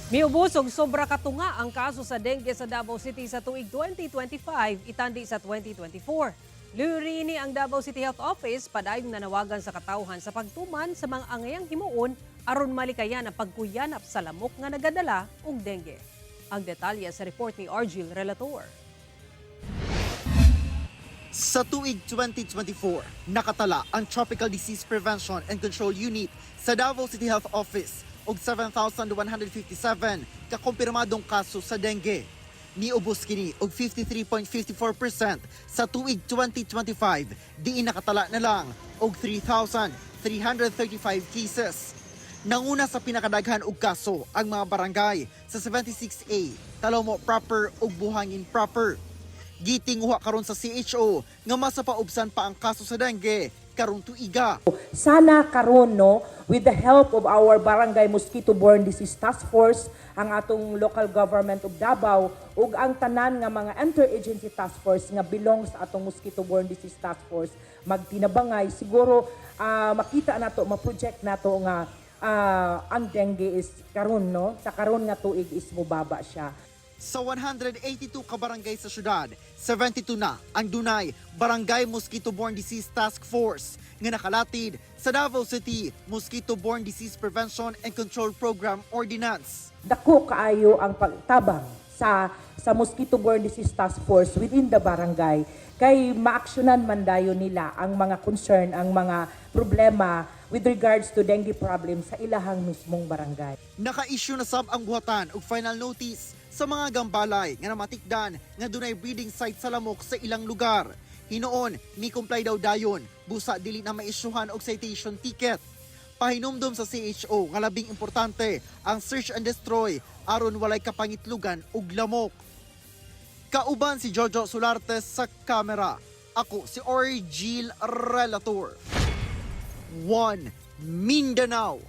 Miubos og sobra katunga ang kaso sa dengue sa Davao City sa tuig 2025 itandi sa 2024. Lurini ang Davao City Health Office padayong nanawagan sa katawhan sa pagtuman sa mga angayang himuon aron malikayan ang pagkuyanap sa lamok nga nagadala og dengue. Ang detalye sa report ni Argil Relator. Sa tuig 2024, nakatala ang Tropical Disease Prevention and Control Unit sa Davao City Health Office og 7,157 kakumpirmadong kaso sa dengue. Niubos kini og 53.54% sa tuig 2025, diin nakatala na lang og 3,335 cases. Nanguna sa pinakadaghan og kaso ang mga barangay sa 76A, Talomo Proper ug Buhangin Proper. Gitinguha karon sa CHO nga masapaubsan pa ang kaso sa dengue karong tuiga. Sana karon, no, with the help of our Barangay Mosquito-Borne Disease Task Force, ang atong local government of Davao ug ang tanan nga mga interagency task force nga belong sa atong Mosquito-Borne Disease Task Force magtinabangay, siguro makita nato, ma-project nato nga ang dengue is karon, no, sa karon nga tuig is mubaba siya. Sa 182 ka barangay sa syudad, 72 na ang dunay Barangay Mosquito-Borne Disease Task Force nga nakalatid sa Davao City Mosquito-Borne Disease Prevention and Control Program Ordinance. Dako kaayo ang pagtabang sa Mosquito-Borne Disease Task Force within the barangay kay maaksyonan man dayon nila ang mga concern, ang mga problema with regards to dengue problem sa ilahang mismong barangay. Naka-issue na sab ang buhatan og final notice sa mga gambalay nga namatikdan nga dunay breeding site sa lamok sa ilang lugar. Hinuon, ni comply daw dayon, busa dili na maisyuhan og citation ticket. Pahinumdom sa CHO nga labing importante ang search and destroy aron walay kapangitlugan og lamok. Kauban si Jojo Solarte sa kamera. Ako si Orgil Relator. 1 Mindanao.